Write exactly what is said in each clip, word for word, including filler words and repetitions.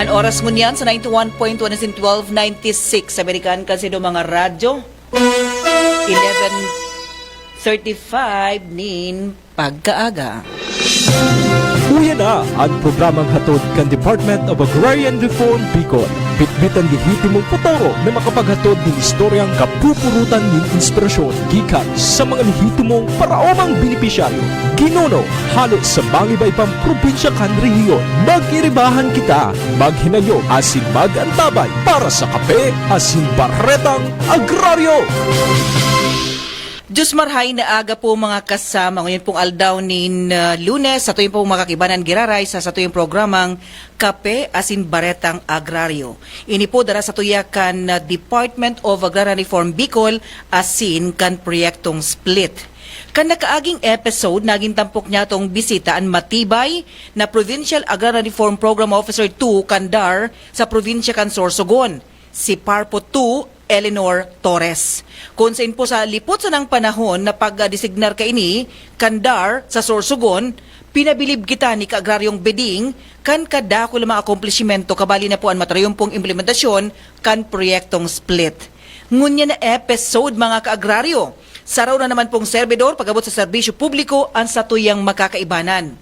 Oras ngunyan sa ninety-one point one S M twelve ninety-six American Kansido mga radyo. Eleven thirty-five nin pagkaaga. Uya na an programang hatod kan Department of Agrarian Reform Bicol. Bitbit an lehitimong patoro na makapaghatod nin istoryang kapupurutan nin inspirasyon gikan sa mga lehitimong paraomang benepisyaryo, ginuno, hale sa mga iba-ibang probinsya kan rehiyon. Mag-iribahan kita! Maghinayo asin mag-antabay para sa Kape asin Baretang Agraryo! Diyos marhay na aga po mga kasama. Ngayon pong aldaw nin ah, Lunes, sa tuyong pong makakibanan giraray sa satuyong programang Kape asin Baretang Agraryo. Ini po dara sa tuya kan ah, Department of Agrarian Reform Bicol asin kan Proyektong Split. Kan nakaaging episode, naging tampok niya tong bisita an matibay na Provincial Agrarian Reform Program Officer two kan DAR sa probinsya kan Sorsogon, si Parpo two Eleanor Torres. Kun sain po sa lipot sanang panahon na pagdesignar kaini kan DAR sa Sorsogon, pinabilib kita ni Kaagraryong Beding kan kadakul na mga akomplishimento kabali na po an matrayumpong implementasyon kan proyektong split. Ngunyan na episode, mga kaagraryo, saro na naman pong serbidor pag-abot sa serbisyo publiko an satuyang makakaibanan.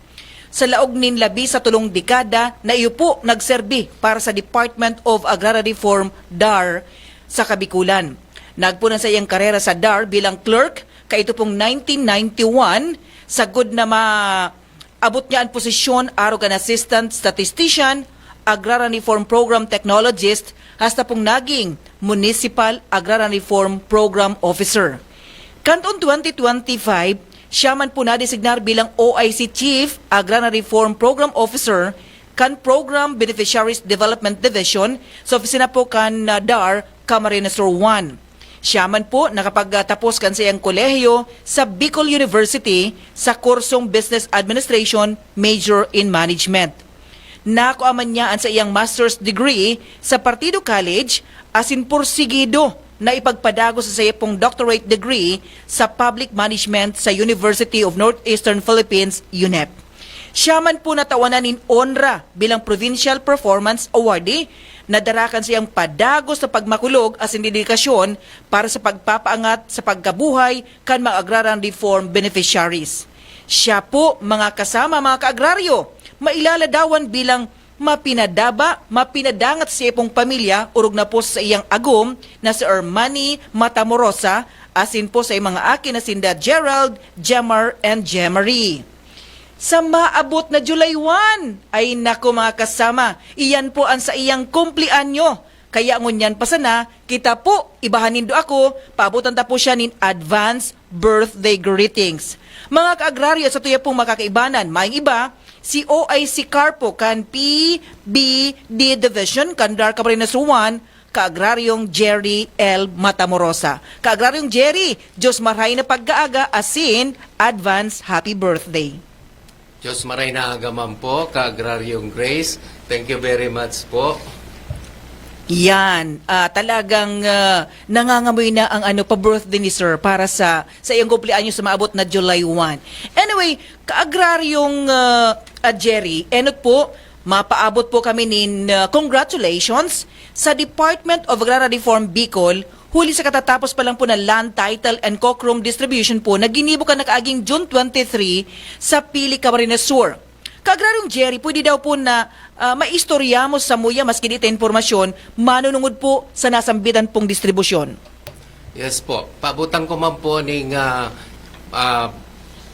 Sa laog nin labi sa tolong dekada na iyo po nagserbi para sa Department of Agrarian Reform, DAR, sa Kabikulan. Nagpunan sa iyang karera sa DAR bilang clerk kaito pong nineteen ninety-one, sagkod na maabot niya an posisyon arog kan Assistant Statistician, Agrarian Reform Program Technologist, hasta pong naging Municipal Agrarian Reform Program Officer. Kanton twenty twenty-five, siya man po nadesignar bilang O I C Chief Agrarian Reform Program Officer kan Program Beneficiaries Development Division sa opisina po kan ah, DAR Camarines Sur one. Siya man po nakapagtapos kan saiyang kolehiyo sa Bicol University sa kursong Business Administration, major in Management. Nakua man niya an saiyang master's degree sa Partido College asin porsigido na ipagpadagos sa saiya pong doctorate degree sa Public Management sa University of Northeastern Philippines, UNEP. Siya man po natawanan nin onra bilang Provincial Performance Awardee na dara kan saiyang padagos na pagmakulog asin dedikasyon para sa pagpapaangat sa pagkabuhay kan mga agrarian reform beneficiaries. Siya po, mga kasama, mga kaagraryo, mailaladawan bilang mapinadaba, mapinadangat sa iyang pamilya, orog na po sa iyang agom na si Ermani Matamorosa, asin po sa iyang mga aki na sinda Gerald, Jemar, and Jemarie. Sa maabot na July one, ay nako mga kasama, iyan po ang sa iyang kumpleanyo. Kaya ngunyan pa sana, kita po, ibahan nindo ako, paabotan ta po siya nin advance birthday greetings. Mga kaagraryo, sa tuya pong makakaibanan, maayong iba, si O I C Carpo kan P B D Division, kan DAR Camarines Sur one, Kaagraryong Jerry L Matamorosa. Kaagraryong Jerry, Diyos marhay na pagkaaga, asin, advance happy birthday. Diyos marhay na aga man po, Kaagraryong Grace. Thank you very much po. Yan, ah, talagang ah, nangangamoy na ang ano pa birthday ni Sir para sa sa iyong kumpleanyo sa maabot na July one. Anyway, kaagraryong ah, ah, Jerry, enot po, mapaabot po kami nin ah, congratulations sa Department of Agrarian Reform Bicol huli sa katatapos pa lang po na land title and cochrome distribution po na ginibo kan nakaaging June twenty-three sa Pili, Camarines Sur. Kaagraryong Jerry, pwede daw po na ah, maistorya mo sa muya maski di ta impormasyon, manunungod po sa nasambitan pong distribusyon. Yes po. Paabotan ko man po ning ah, ah,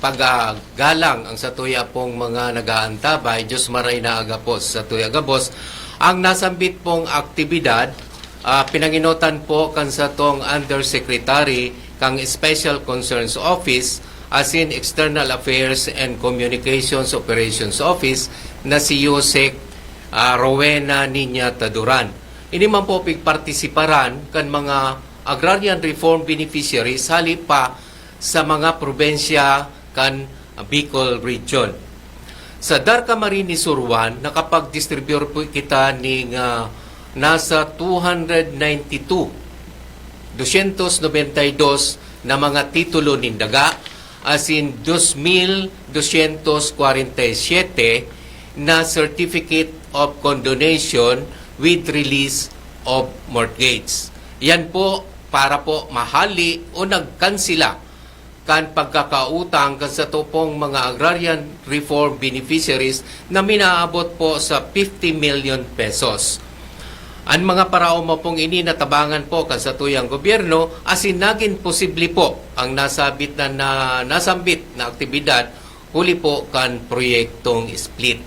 paggalang ang satuya pong mga nag-aantabay. Diyos marhay na aga po sa satuya gabos. Ang nasambit pong aktibidad, ah, pinanginotan po kan satong Undersecretary kang Special Concerns Office asin External Affairs and Communications Operations Office na si Yusek ah, Rowena Niña Taduran. Ini man po pigpartisiparan kan mga agrarian reform beneficiaries hali pa sa mga probensya kan Bicol Region. Sa DAR Camarines Sur one, nakapag-distribute po kita ning ah, nasa two hundred ninety-two, dosyentos nobenta y dos na mga titulo nin daga, asin dos mil dosyentos kwarenta y siyete na certificate of condonation with release of mortgage. Yan po para po mahali o nagkansila kan pagkakautang kan satupong mga agrarian reform beneficiaries na minaabot po sa fifty million pesos. An mga paraoma pong ini natabangan po kan satuyang gobyerno asin nagin posible po ang nasabit na, na nasambit na aktibidad huli po kan proyektong split.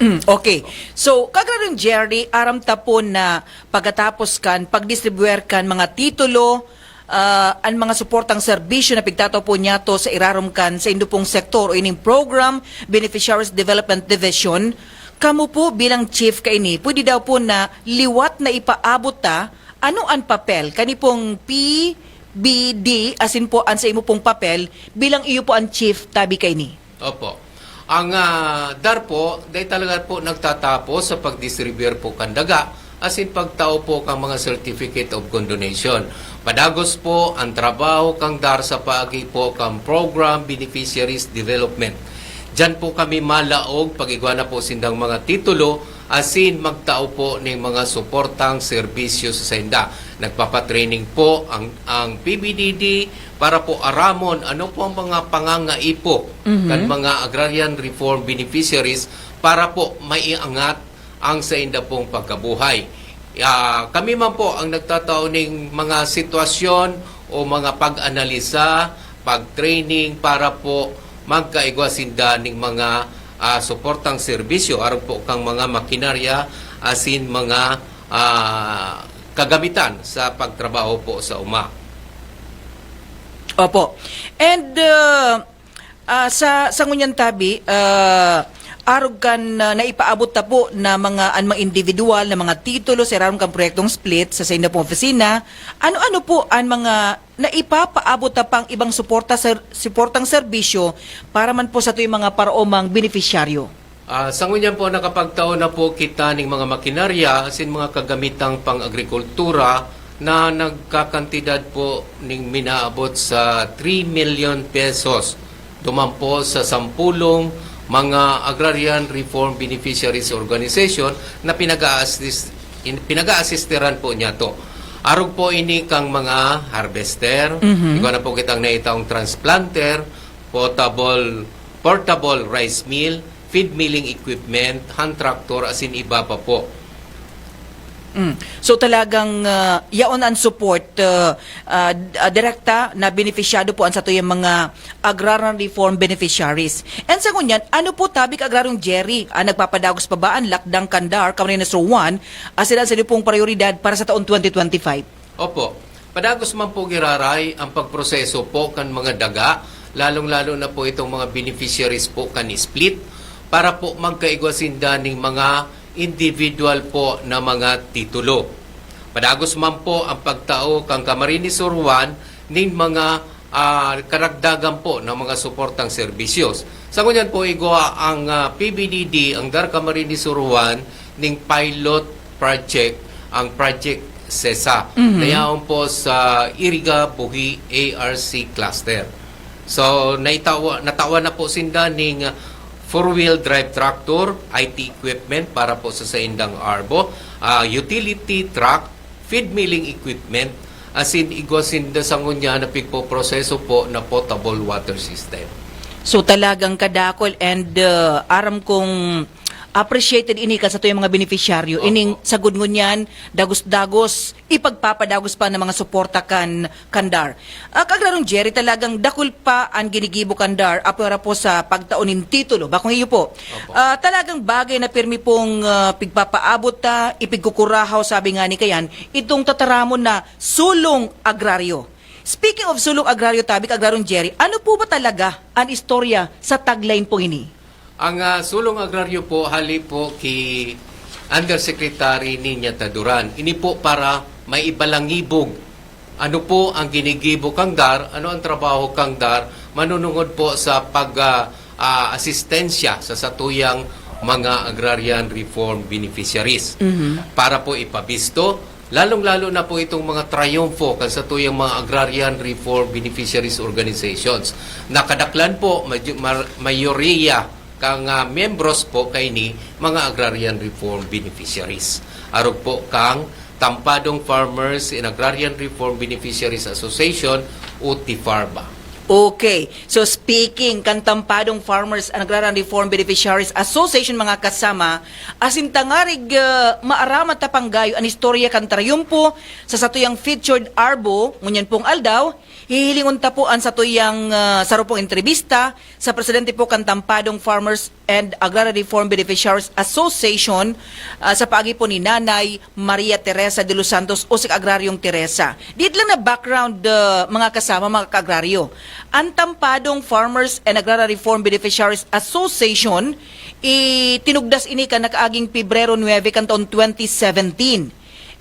Mm, okay. So, Kagraryong Jerry, aram ta po na pagkatapos kan pagdistribuer kan mga titulo, ah, an mga suportang serbisyo na pigtatao po niyato sa irarom kan sa indo pong sektor o ining Program Beneficiaries Development Division, kamo po bilang chief kaini, pwede daw po na liwat na ipaabot ta ano an papel kani pong P B D, asin po an sa imo pong papel bilang iyo po an chief tabi kaini. Opo. Ang ah, DAR po, dahil talaga po nagtatapos sa pagdistribuer po kan daga, asin pagtao po kang mga certificate of condonation. Padagos po ang trabaho kang DAR sa paagi po kang Program Beneficiaries Development. Diyan po kami malaog, pag-igwa na po sindang mga titulo, asin magtao po ning mga suportang serbisyo sa sainda. Nagpapatraining po ang, ang P B D D para po aramon ano po ang mga pangangaipo Mhm. kan mga agrarian reform beneficiaries para po maiangat ang sainda pong pagkabuhay. Ah, kami man po ang nagtatao ning mga sitwasyon o mga pag-analisa, pag-training para po magkaigwa sinda ning mga ah, suportang serbisyo, arog po kang mga makinarya asin mga ah, kagamitan sa pagtrabaho po sa uma. Opo. And uh, ah, sa sa ngunyan tabi, ah, arog kan ah, naipaabot ta po na mga an mga individual na mga titulo sa irarom kan proyektong split sa sainda pong opisina, ano-ano po an mga naipapaabot ta pang ibang suporta ser, suportang serbisyo para man po sa ato'y mga paraomang benepisyaryo? Ah, sa ngunyan po, nakapagtao na po kita ning mga makinarya asin mga kagamitang pang-agrikultura na nagkakantidad po ning minaabot sa three million pesos. Duman po sa sampulong mga Agrarian Reform Beneficiaries Organization na pinag-a-assist, in, pinag-aasisteran po niya to. Arog po ini kang mga harvester, Mhm. igwa na po kitang naitaong transplanter, portable, portable rice mill, feed milling equipment, hand tractor, asin iba pa po. Mm. So talagang ah, yaon ang support ah, ah, d- ah, direkta na benepisyado po ang satuyang mga agrarian reform beneficiaries. And sa ngunyan, ano po tabi ka Agraryong Jerry, ang nagpapadagos pa ba ang lakdang kan DAR, Camarines Sur one, as in ang sa pong prioridad para sa taon twenty twenty-five? Opo. Padagos man po giraray ang pagproseso po kan mga daga, lalong-lalo na po itong mga beneficiaries po kan split, para po magkaigwa sinda ning mga individual po na mga titulo. Padagos man po ang pagtao kan Camarines Sur one ning mga ah, karagdagan po ng mga suportang serbisyos. Sa ngunyan po, igwa ang ah, P B D D, ang DAR Camarines Sur one, ning pilot project, ang Project CESA, Mhm. na yaon po sa Iriga, Buhi, A R C Cluster. So, naitawa, natawan na po sinda ning four-wheel drive tractor, I T equipment para po sa saindang arbo, ah, utility truck, feed milling equipment, asin igwa sinda sa ngunyan na pigpoproseso po na potable water system. So talagang kadakol and uh, aram kong appreciated ini ka sa tuyang mga beneficiaryo. Opo. Ining sagod ngunyan, dagos-dagos, ipagpapadagos pa ng mga suporta kan kan DAR. Ah, Kagraryong Jerry, talagang dakul pa ang ginigibo kan DAR, apwera po sa pagtao nin titulo. Bakong iyo po, Opo. ah, talagang bagay na pirmi pong ah, pigpapaabot ta, ipigkukurahaw, sabi nga ni Kayan, itong tataramon na sulong agraryo. Speaking of sulong agraryo, tabi, Kagraryong Jerry, ano po ba talaga ang istorya sa tagline pong ini? Ang ah, sulong agraryo po, hali po ki Undersecretary Niña Taduran. Ini po para maibalangibog. Ano po ang ginigibo kang DAR? Ano ang trabaho kang DAR? Manunungod po sa pag ah, ah, asistensya sa satuyang mga agrarian reform beneficiaries. Mhm. Para po ipabisto, lalong-lalo na po itong mga trayumfo kan satuyang mga agrarian reform beneficiaries organizations. Nakadaklan po, mayo- mar- mayoriya Kang, ah, miyembros po kaini, mga agrarian reform beneficiaries. Arog po kang Tampadong Farmers and Agrarian Reform Beneficiaries Association o TIFARBA. Okay. So, speaking kan Tampadong Farmers and Agrarian Reform Beneficiaries Association, mga kasama, asin tangarig, ah, maaraman ta panggayo an istorya kan tarayumpo sa satuyang featured ARBO, ngunyan pong aldaw, hihilingon ta po an satuyang, ah, saro pong entrevista sa presidente po kan Tampadong Farmers and Agrarian Reform Beneficiaries Association, ah, sa paagi po ni Nanay Maria Teresa de los Santos o si Kaagraryong Teresa. Diit lang na background, ah, mga kasama, mga kaagraryo. An Tampadong Farmers and Agrarian Reform Beneficiaries Association, itinugdas ini kan nakaaging Pebrero nuebe kan taon twenty seventeen.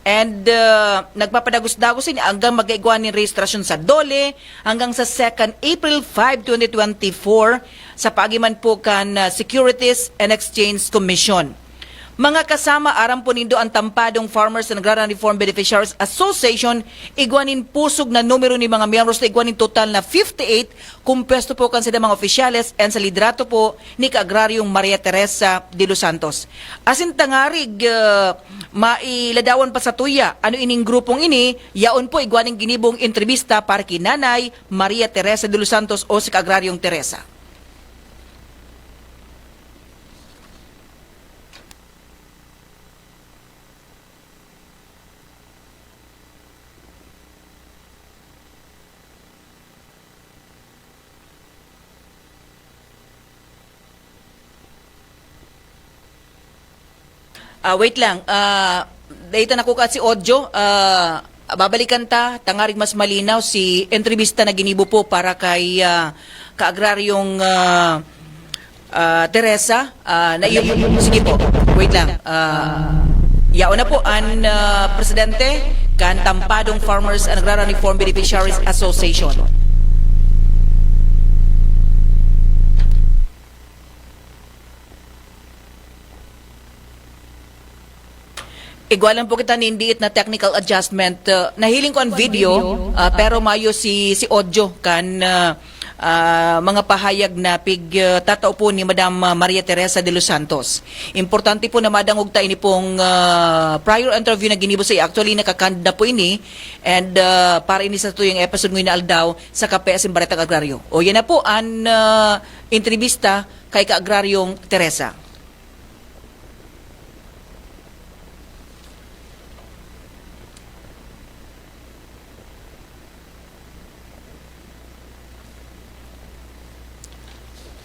And, ah, nagpapadagos-dagos ini hanggang mag-igwa nin rehistrasyon sa DOLE, hanggang sa second April five, twenty twenty-four, sa paagi man po kan, ah, Securities and Exchange Commission. Mga kasama, aram po nindo an Tampadong Farmers and Agrarian Reform Beneficiaries Association, igwa nin pusog na numero ni mga miyembros na igwa nin total na fifty-eight, kumpuesto po kan saindang mga opisyales and sa liderato po ni Kaagraryong Maria Teresa de los Santos. Asin tangarig, ah, mailadawan pa satuya, ano ining grupong ini, yaon po igwa ning ginibong entrevista para ki Nanay Maria Teresa de los Santos o si Kaagraryong Teresa. Ah, wait lang. Ah, dai ta nakukuha si audio. Ah, babalikan ta, tangarig mas malinaw si entrevista na ginibo po para kay, ah, Kaagraryong, ah, ah, Teresa. Ah, na iyo, sige po. Wait lang. Ah, yaon na po an, ah, presidente kan Tampadong Farmers and Agrarian Reform Beneficiaries Association. Igwa lang po kita nin diit na technical adjustment. Uh, nahiling ko ang video, uh, pero mayo si, si audio kan, uh, uh, mga pahayag na pig, uh, tatao po ni Madam, uh, Maria Teresa de los Santos. Importante po na madangog ta ini pong, uh, prior interview na ginibo sa iya. Actually, nakakanda po ini. And, uh, para ini sa tuyang episode ngayon na aldaw sa Kape asin Baretang Agraryo. O, yan na po an, uh, entrevista kay Kaagraryong Teresa.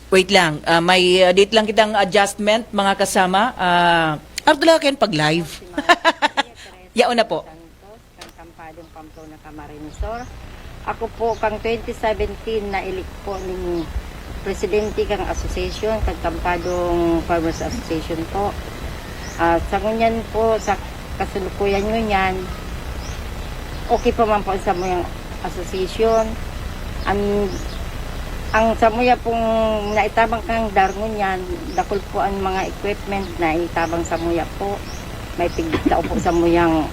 Wait lang, ah, may, ah, date lang kitang adjustment, mga kasama. Ah, ano talaga kayo pag-live? Yaon na po. Santos, kan Tampadong Pamplona, Camarines Sur. Ako po, kang twenty seventeen, na-elect po ning presidente kang association, kang Tampadong Farmers Association po. Ah, sa ngunyan po, sa kasalukuyan ngunyan, okay pa man po ang samuyang association. Ang, ang samuya pong naitabang kang DAR ngunyan, dakul po ang mga equipment na itabang samuya po. May pigtao po samuyang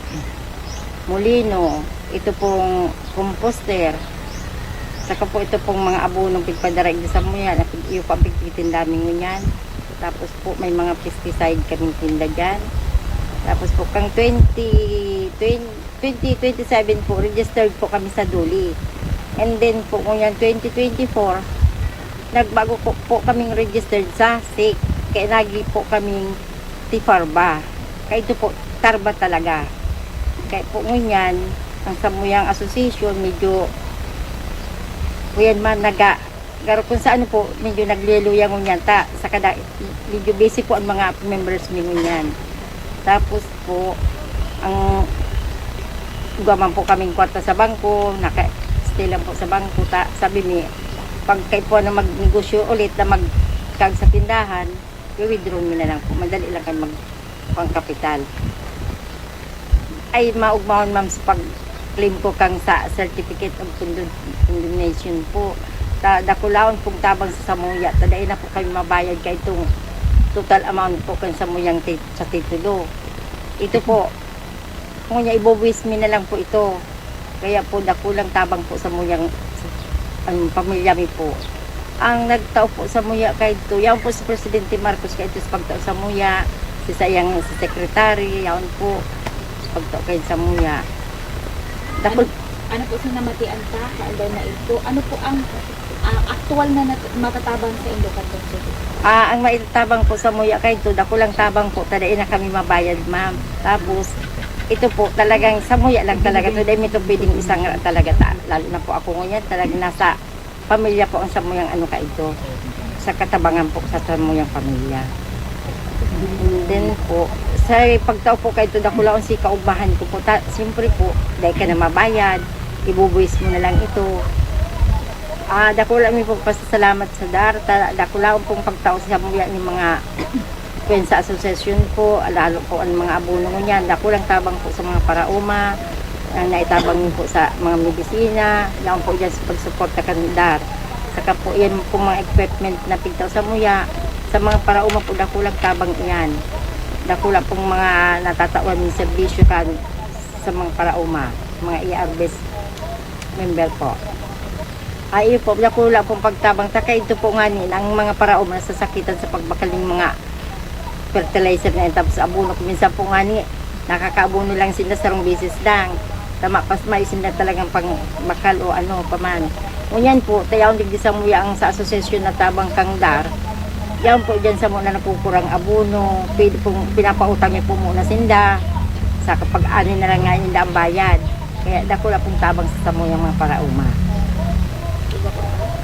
molino, ito pong composter, saka po ito pong mga abonong pigpadara igdi samuya na pig-, iyo po ang pigtitinda mi ngunyan. Tapos po, may mga pesticide kaming tinda dyan. Tapos po, kang twenty, twenty, twenty twenty-seven po, registered po kami sa DOLE. And then po, ngunyan twenty twenty-four, nagbago po, po kaming registered sa SIC. Kaya nagi po kaming TIFARBA. Kaya ito po, TARBA talaga. Kaya po ngunyan, ang samuyang association, medyo, kuyan man, naga, garo kung sa ano po, medyo nagluluya ngunyan ta, sa kada, medyo busy po ang mga members mi ngunyan. Tapos po, ang igwa man po kaming kwarta sa bangko, naka-stay lang po sa bangko, ta, sabi mi, pag kayo po na magnegosyo ulit na magkag sa tindahan, i-withdraw mi na lang po. Madali lang kayo mag-, pangkapital. Ay, maugmahon, ma'am, sa pag-claim ko kang sa Certificate of Condom-, Condemnation po. Ta-, dakulaon pong tabang sa samuya. Ta dai na po kami mabayad kay itong total amount po kan samuyang ti-, sa titulo. Ito po, ngunyan, ibubuwis mi na lang po ito. Kaya po, dakulang tabang po samuyang, ang pamilya mi po. Ang nagtao po samuya kaidto, yaon po si Presidente Marcos kaidto sa pagtao samuya, si sayang si Secretary, yaon po sa pagtao kaidto samuya. Dakul- Ano po sa namatian ta, kaaldaw na ito? Ano po ang ah, aktual na nat- matatabang sa indo kadtong sugo? Ah, ang maitabang po samuya kaidto, dakulang tabang po, ta dai na kami mabayad, ma'am. Tapos, ito po, talagang samuya lang talaga to, dai mi to pwedeng isangra talaga ta. Lalo na po ako ngunyan, talagang nasa pamilya po ang samuyang ano kaidto. Sa katabangan po sa samuyang pamilya. And then po, sa pagtao po kaidto, dakulaon si kaugmahan ko po. Ta, siyempre po, dai ka na mabayad, ibubuwis mo na lang ito. Ah, dakula mi po pasasalamat sa DAR. Ta, dakulaon pong pagtao sa samuya ni mga kwen sa asosasyon po, lalo po ang mga abono ngunyan. Dakulang tabang po sa mga paraoma, ang naitabang po sa mga medisina, yaon po dyan sa pagsuporta kan DAR. Saka po, yan pong mga equipment na pigtao samuya, sa mga paraoma po, dakulang tabang iyan. Dakula pong mga natatawan ng serbisyo kan sa mga paraoma, mga E R Bs member po. Ay, iyo po, dakula pong pagtabang. Ta kaidto po ngani, ang mga paraoma nasasakitan sa pagbakal ning mga fertilizer na yan, tapos abono. Minsan po ngani, nakakaabono lang sila sarong beses lang. Tama, pas may sinda talagang pangbakal o ano pa man. Ngunyan po, ta yaon digdi samuya ang sa asosasyon na tabang kan DAR. Yaon po dyan samo na nakukurang abono, pwede pong pinapautang niya po muna sinda. Sa kapag ani na lang nga ninda ang bayad. Kaya dakula pong tabang sa samuyang mga paraoma.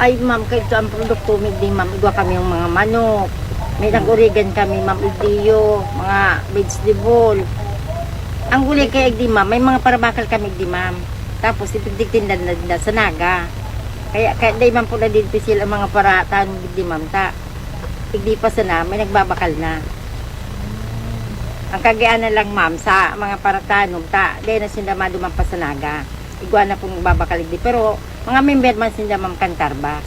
Ay, ma'am, kaidto ang produkto mi di, ma'am. Igwa kami yung mga manok. May nag-urigan kami, ma'am, igdiyo, mga vegetable. Ang gulay kaya igdi, ma'am, may mga parabakal kami igdi, ma'am. Tapos, ipigtigtinda na, na sa Naga. Kaya, kaya dai man po na din pisil ang mga paratanom igdi, ma'am, ta. Igdi pa sana, may nagbabakal na. Ang kagianan lang, ma'am, sa mga paratanom, ta, dai na sinda maduman pa sa Naga. Igwa na pong nagbabakal igdi. Pero, mga member man sinda, ma'am, kan TARBA,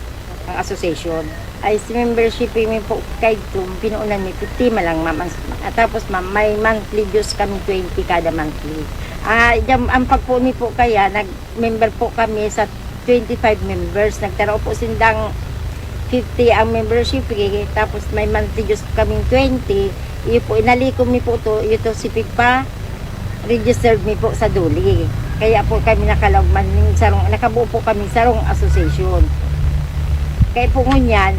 ang association. Ay, si membership mi po kaidto, pinuunan mi, fifty man lang, ma'am. Ang, ah, tapos, ma'am, may monthly dues kami, twenty kada monthly. Ah, dyan, ang pagpuon mi po kaya, nag-member po kami sa twenty-five members. Nagtaraw po sindang fifty ang membership fee, tapos may monthly dues kaming twenty. Iyo po, inalikom mi po to, iyo to si Pigpa, registered mi po sa DOLE. Kaya po kami nakalaog man ning sarong, nakabuo po kami sarong association. Kaya po ngunyan,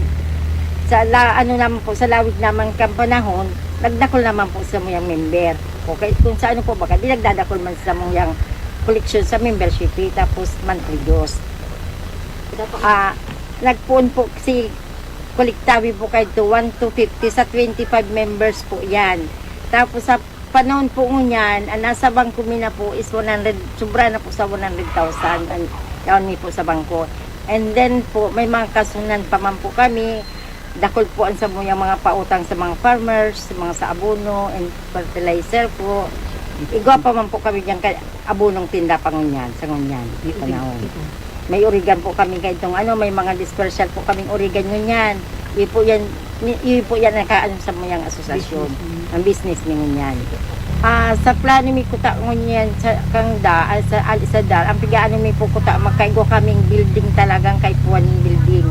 sa la, ano naman po, sa lawig naman kang panahon, nagdakul naman po sa samuyang member. Okay, kung sa ano po, baka di nagdadakul man sa samuyang koleksyon sa membership fee, tapos monthly dues. Ah, nagpuon po si Kolektawi po kaidto, one to fifty sa twenty-five members po yan. Tapos sa panahon po ngunyan, ang nasa bangko mi na po is one hundred, sobra na po sa one hundred thousand ang yaon mi po sa bangko. And then po, may mga kasunan pa man po kami. Dakul po ang samuyang mga pautang sa mga farmers, sa mga sa abono and fertilizer po. Igwa pa man po kami diyan kay abonong tinda pa ngunyan, sa ngunyan, panahon. May urigan po kami kaidtong ano, may mga dispersal po kaming urigan ngunyan. Iyo po yan, ni-, iyo po yan ang kaano sa muyang asosasyon, ang business ni ngunyan. Ah, sa plano mi kuta ngunyan sa kang DAR, ah, sa ali sa DAR, ang pigaano mi po kuta, magkaigwa kaming building talagang kaipuhan ning building.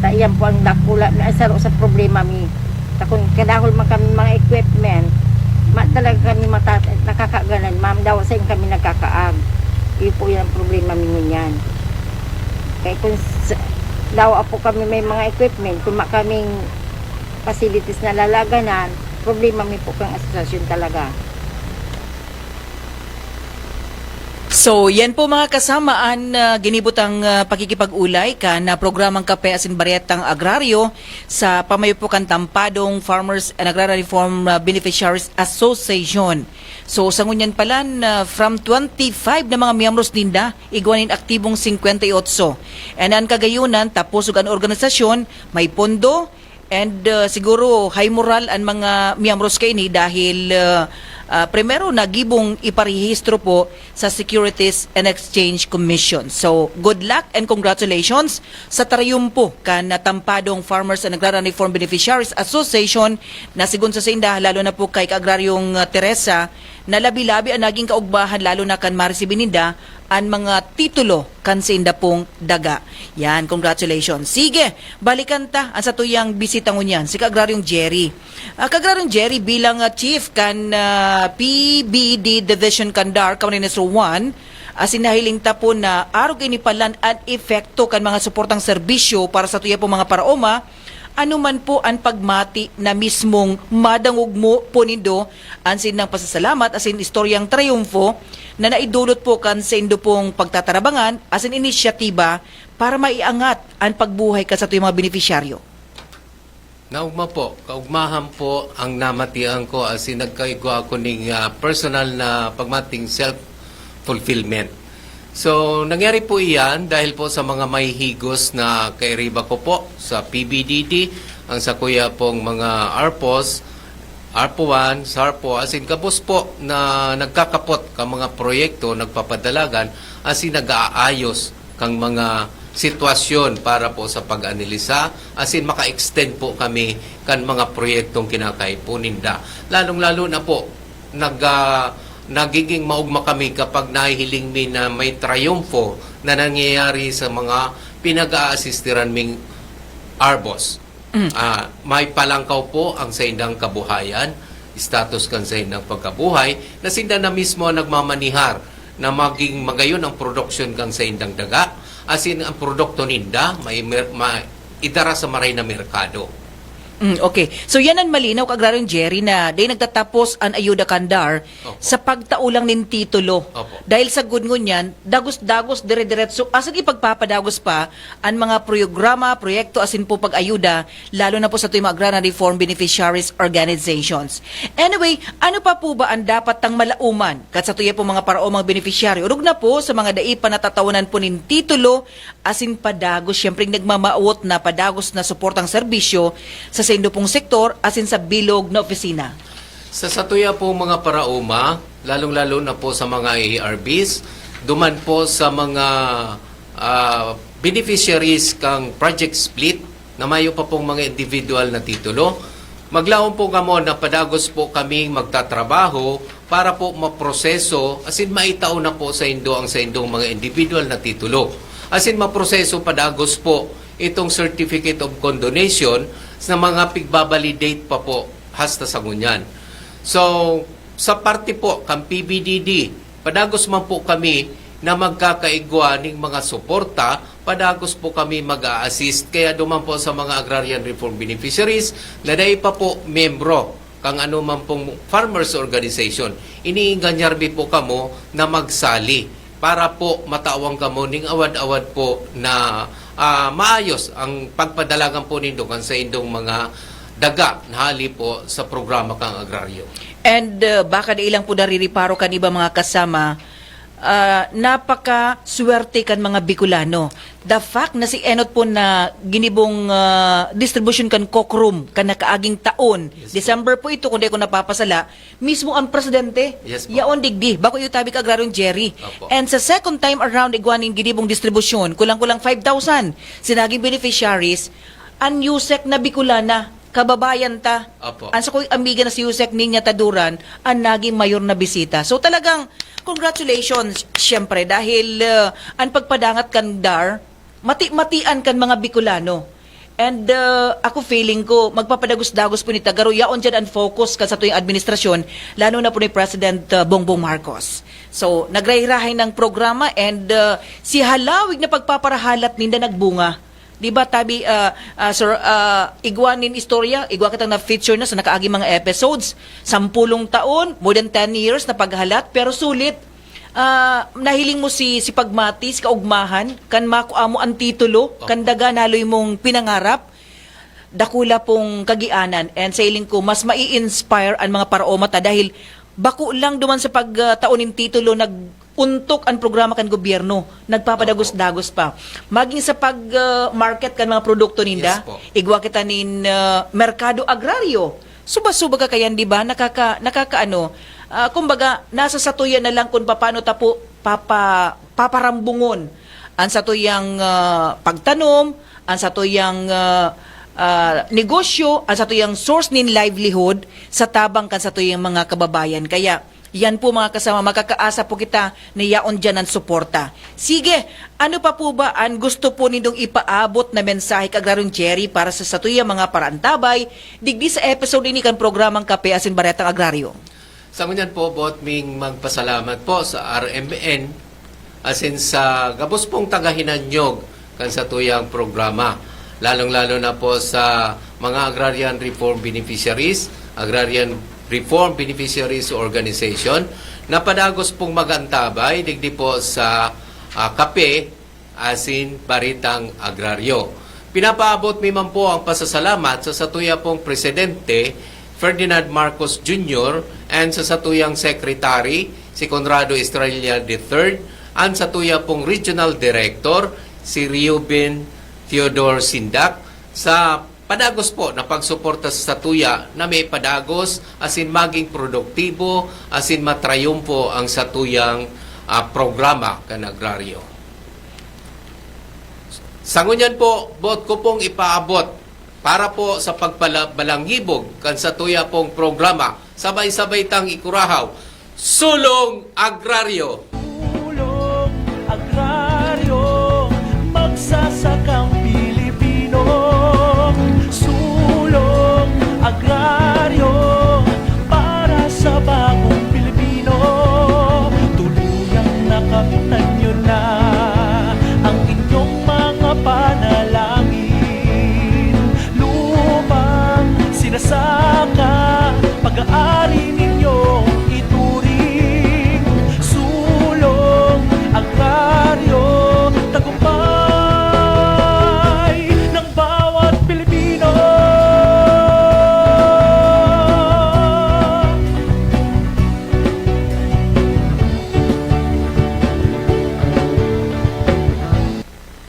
Ta iyan po ang dakula, ang saro sa problema mi. Ta kun kadahol man kami mga equipment, ma-, talaga kami mata-, nakakaganan, ma'am, daw sa kami nagkakaag. Iyo po yan ang problema mi ngunyan. Kaya kung sa, daw po kami may mga equipment, kung ma-, kaming facilities na lalaganan, problema mi po kang asosasyon talaga. So, yan po mga kasama an, ah, ginibutang, ah, pakikipag-ulay kan, ah, programang Kape asin Baretang Agraryo sa pamayo po kan Tampadong Farmers and Agrarian Reform, ah, Beneficiaries Association. So, sa ngunyan pala, na from twenty-five na mga miyembros ninda, igwa nin aktibong singkwenta y otso. And an kagayunan, ta pusog an organisasyon, may pondo, and, ah, siguro high moral an mga miyembros kaini dahil, ah, ah, primero nagibong iparehistro po sa Securities and Exchange Commission. So, good luck and congratulations sa tarayumpo kan Tampadong Farmers and Agrarian Reform Beneficiaries Association na sigon sa sainda, lalo na po kay Kaagraryong, ah, Teresa, na labi-labi an naging kaugmahan lalo na kan maresibi ninda an mga titulo kan sainda pong daga. Yan, congratulations. Sige, balikan ta an satuyang bisita ngunyan, si Kaagraryong Jerry. Ah, Kaagraryong Jerry, bilang, ah, chief kan, ah, P B D Division kan DAR, Camarines Sur one, asin nahiling ta po na arog ini pa lang an epekto kan mga suportang serbisyo para sa tuya pong mga paraoma, ano man po an pagmati na mismong madangog mo po nindo an saindang pasasalamat asin istoryang triyumfo na naidulot po kan saindo pong pagtatarabangan asin inisyatiba para maiangat an pagbuhay kan satuyang mga benepisyaryo? Naugma po, kaugmahan po ang namatian ko asin nagkaigwa ako ning, ah, personal na pagmating self-fulfillment. So, nangyari po iyan dahil po sa mga mahihigos na kairiba ko po sa P B D D, ang sakuya pong mga ARPOs, ARPO one, SARPO, asin gabos po na nagkakapot ka mga proyekto, nagpapadalagan, asin nag-aayos kang mga sitwasyon para po sa pag-analisa, asin maka-extend po kami kan mga proyektong kinakaipo ninda. Lalong-lalo na po, nag, ah, nagiging maugma kami kapag nahihiling mi na may triyumfo na nangyayari sa mga pinag-aasistiran ming ARPOs. Mm. Ah, may palangkaw po ang saindang kabuhayan, status kan saindang pagkabuhay, na sinda na mismo ang nagmamanihar na maging magayon ang produksyon kan saindang daga, asin ang produkto ninda may mer-, ma-, idara sa maray na merkado. Mm, okay. So, yan ang malinaw, Kaagraryong Jerry, na di nagtatapos an ayuda kan DAR Opo. sa pagtao lang nin titulo. Opo. Dahil sagkod ngunyan, dagos-dagos, dire-diretso, asin ipagpapadagos pa an mga programa, proyekto, asin po pag-ayuda, lalo na po sa tuyang mga agrarian reform beneficiaries organizations. Anyway, ano pa po ba ang dapat tang malauman kan satuya po mga paraomang beneficiaryo? Orog na po sa mga dai pa natatawanan po nin titulo, asin padagos, siyempre, nagmamawot na padagos na suportang serbisyo sa saindo pong sektor asin sa bilog na opisina. Sa satuya pong mga paraoma, lalong-lalo na po sa mga A R Bs, duman po sa mga, ah, beneficiaries kang Project Split na mayo pa pong mga individual na titulo, maglaom po kamo na padagos po kaming magtatrabaho para po maproseso asin maitao na po saindo ang saindong mga individual na titulo. Asin maproseso padagos po itong Certificate of Condonation sa mga pigbabalidate pa po hasta sa ngunyan. So, sa parte po kan P B D D, padagos man po kami na magkakaigwa ning mga suporta, padagos po kami mag-a-assist. Kaya duman po sa mga agrarian reform beneficiaries na dai pa po miyembro kang anuman pong farmers organization, iniingganyar mi po kamo na magsali para po matawan kamo ning awad-awad po na, ah, maayos ang pagpadalagan po nindo kan saindong mga daga na hali po sa programa kang agraryo. And, uh, baka dai lang po naririparo kan iba mga kasama, ah, napakaswerte kan mga Bicolano. The fact na si enot po na ginibong, ah, distribution kan Cocrum kan nakaaging taon, Yes po. December po ito, kung di ako napapasala, mismo ang presidente, Yes po. yaon digdi, bako iyo tabi ka Agrarong Jerry. Opo. And sa second time around, igwa nin ginibong distribusyon, kulang-kulang five thousand sinaging beneficiaries, an USEC na Bicolana, kababayan ta. Opo. An sakoy amiga na si USEC Niña Taduran, an naging mayor na bisita. So talagang, congratulations, siyempre, dahil, uh, an pagpadangat kan DAR, mati-matian kan mga Bicolano. And, uh, ako feeling ko, magpapadagos-dagos po ni Tagaro. Yaon dyan ang focus kan satuyang administrasyon, lalo na po ni President, uh, Bongbong Marcos. So, nagrahay-rahay ng programa and, uh, si halawig na pagpaparahalat ninda nagbunga. Di ba, tabi, uh, uh, sir, uh, igwa nin istorya, igwa kitang na-feature na sa nakaaging mga episodes, sampulong taon, more than ten years na paghalat, pero sulit, ah, nahiling mo si, si pagmati, si kaugmahan, kan makua mo ang titulo, Opo. kan daga na haloy mong pinangarap, dakula pong kagianan. And sa hiling ko, mas mai-inspire ang mga paraoma ta dahil bako lang duman sa pagtao nin titulo nag-untok ang programa kan gobyerno, nagpapadagos-dagos pa. Maging sa pag, ah, market kan mga produkto ninda, Yes po. igwa kita nin, ah, merkado agraryo. Suba-suba ka kayan, di ba? Nakaka-, nakakaano, ah, kumbaga, nasa satuya na lang kung papaano ta po papa-, paparambungon ang satuyang, ah, pagtanom, ang satuyang, ah, ah, negosyo, ang satuyang source nin livelihood sa tabang kan satuyang mga kababayan. Kaya, Yan po, mga kasama, makakaasa po kita na yaon diyan ang suporta. Sige, ano pa po ba an gusto po nindong ipaabot na mensahe, Kagraryong Jerry, para sa satuyang mga paraantabay digdi sa episode ini kan programang Kape asin Baretang Agraryo? Sa ngunyan po, boot ming magpasalamat po sa R M N, asin sa gabos pong tagahinanyog kan satuyang programa, lalong-lalo na po sa mga agrarian reform beneficiaries, agrarian reform beneficiaries organization, na padagos pong mag-antabay digdi po sa, ah, kape asin baretang agraryo. Pinapaabot mi man po ang pasasalamat sa satuya pong presidente, Ferdinand Marcos Junior, and sa satuyang secretary, si Conrado Estrella the third, and satuya pong regional director, si Reuben Theodore Sindak, sa padagos po na pagsuporta sa satuya na may padagos asin maging produktibo asin matrayumpo ang satuyang, ah, programa kan agraryo. Sa ngunyan po, boot ko pong ipaabot para po sa pagpala-, balangibog kan satuya pong programa, sabay-sabay tang ikurahaw, Sulong Agraryo! Sulong Agraryo, magsasakang Pilipino. Sulong Agraryo, para sa bagong Pilipino. Tuluyang nakamtan nyo na ang inyong mga panalangin. Lupang sinasaka, pag-aari ninyong ituring. Sulong Agraryo, tagumpay ng bawat Pilipino.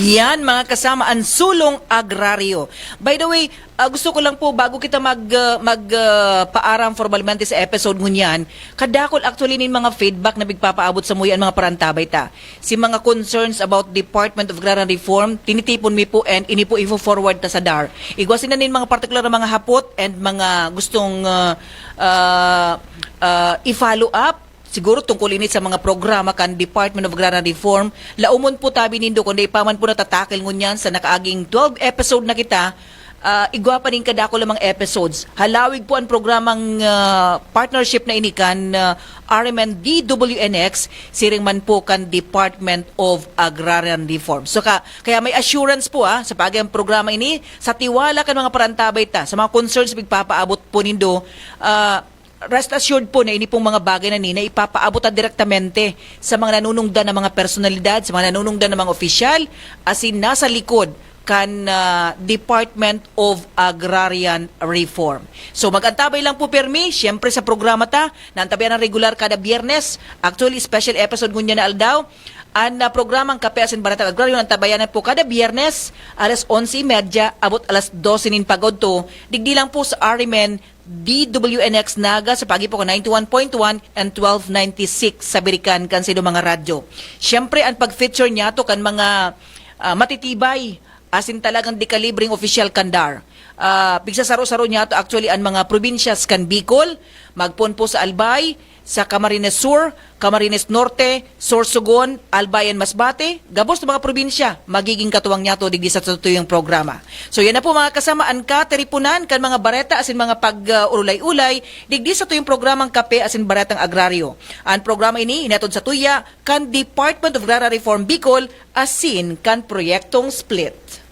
Yan, mga kasama, ang Sulong Agraryo. By the way, ah, gusto ko lang po, bago kita mag, ah, mag, ah, paaram formalmente sa episode ngunyan, kadakol actually nin mga feedback na pigpapaabot sa muya ang mga parantabay ta. Si mga concerns about Department of Agrarian Reform, tinitipon mi po and ini po ifo-forward ta sa dar. Igwa sina nin mga partikular na mga hapot and mga gustong, ah, ah, ah, i-follow up. Siguro tungkol ini sa mga programa kan Department of Agrarian Reform, laomon po tabi nindo, kundi pa man po natatakil ngunyan sa nakaaging twelve episode na kita, ah, igwa pa nin kadakul na mga episodes. Halawig po an programang, ah, partnership na ini kan, ah, R M N D W N X, siring man po kan Department of Agrarian Reform. So, ka-, kaya may assurance po, ah, sa pag-, ang programa ini, sa tiwala kan mga parantabay ta, sa mga concerns pigpapaabot po nindo, ah, rest assured po na ini pong mga bagay na ni, na ipapaabot ta direktamente sa mga nanunungdan na mga personalidad, sa mga nanunungdan na mga opisyal, asin nasa likod kan, ah, Department of Agrarian Reform. So, mag-antabay lang po, permi, siyempre sa programa ta, na antabayan ang regular kada Biyernes. Actually, special episode ngunyan na aldaw. An, ah, programang Kape asin Baretang Agraryo, antabayan na po kada Biyernes, alas onse y media, abot alas dose nin pag-odto, digdi lang po sa R M N, D W N X Naga sa pag-ipo kan ninety-one point one and twelve ninety-six sa Birikan kan saindong mga radyo. Siyempre, an pag-feature niyato kan mga, ah, matitibay asin talagang dekalibreng opisyal kan DAR. Ah, pigsasaro-saro niyato actually an mga probinsyas kan Bicol, magpoon po sa Albay, sa Camarines Sur, Camarines Norte, Sorsogon, Albay and Masbate, gabos na mga probinsya, magiging katuwang niyato digdi sa satuyang programa. So, yan na po, mga kasama, an katiriponan kan mga bareta asin mga pag-, ah, urulay-ulay digdi sa satuyang programang Kape asin Baretang Agraryo. An programa ini inatod satuya kan Department of Agrarian Reform Bicol asin kan Proyektong SPLIT.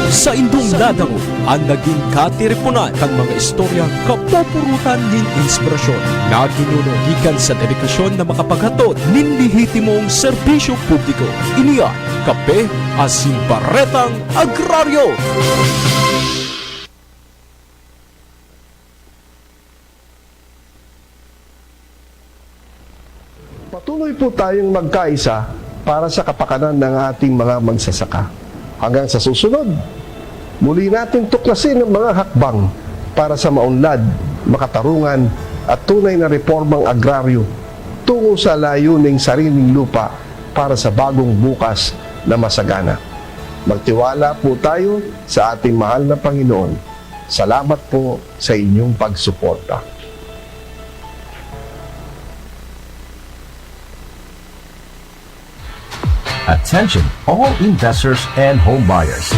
Saindong nadangog an nagin katiriponan kan mga istorya kapupurutan nin inspirasyon na ginuno gikan sa dedikasyon na makapaghatod nin lehitimong serbisyo publiko. Ini an Kape asin Baretang Agraryo. Patuloy po tayong magkaisa para sa kapakanan ng ating mga magsasaka. Hanggang sa susunod, muli natin tuklasin ang mga hakbang para sa maunlad, makatarungan at tunay na reformang agraryo tungo sa layuning sariling lupa para sa bagong bukas na masagana. Magtiwala po tayo sa ating mahal na Panginoon. Salamat po sa inyong pagsuporta. Attention, all investors and home buyers.